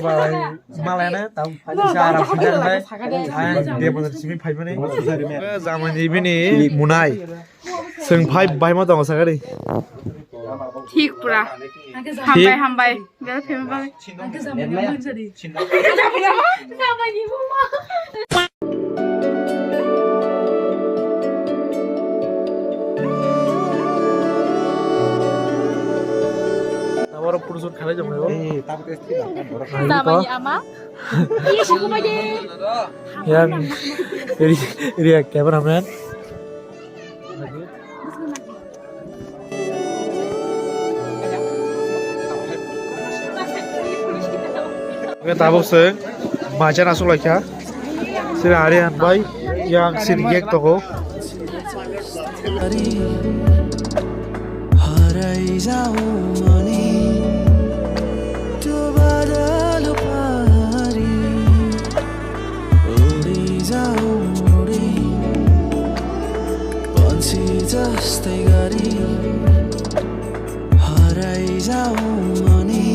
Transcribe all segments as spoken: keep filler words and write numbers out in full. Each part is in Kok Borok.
sar bai. Malai na tam. Sar bai. Ai dia bener simi phai mani. Jamani bini munai. Seng phai bai ma tong sakari. Thik pura. Hambai hambai. Bel phim bai. Taboro purusur khalai jong lai. Jamani ama. Yang ri ri cameraman. Oke, tabuk se macha nasuk laikha. Sira ari han bai yang sini gek toko. Harai jao mani, tu badal pari. Uri jao uri, panchi jastai gari. Harai jao mani,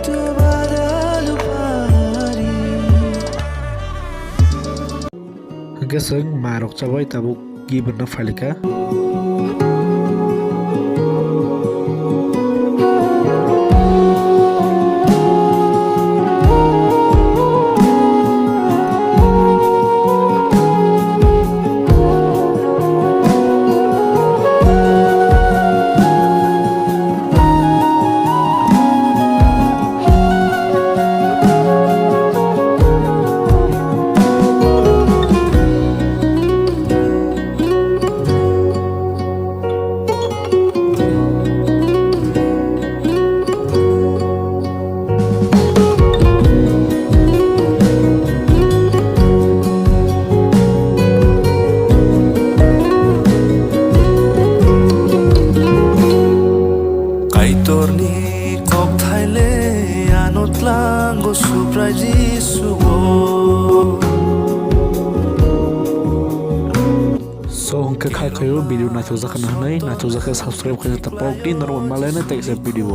tu badal pari. Hwnkhe chwng marok chabai tabuk. Given no phalikha. Kaitorni kokthai le ano tlango Suprai Jisuo. So, hwnkhe kha khaio video naithokjak khna hwnwi, naithokjak khe subscribe khaina ta pok di norok malai nai teksa video.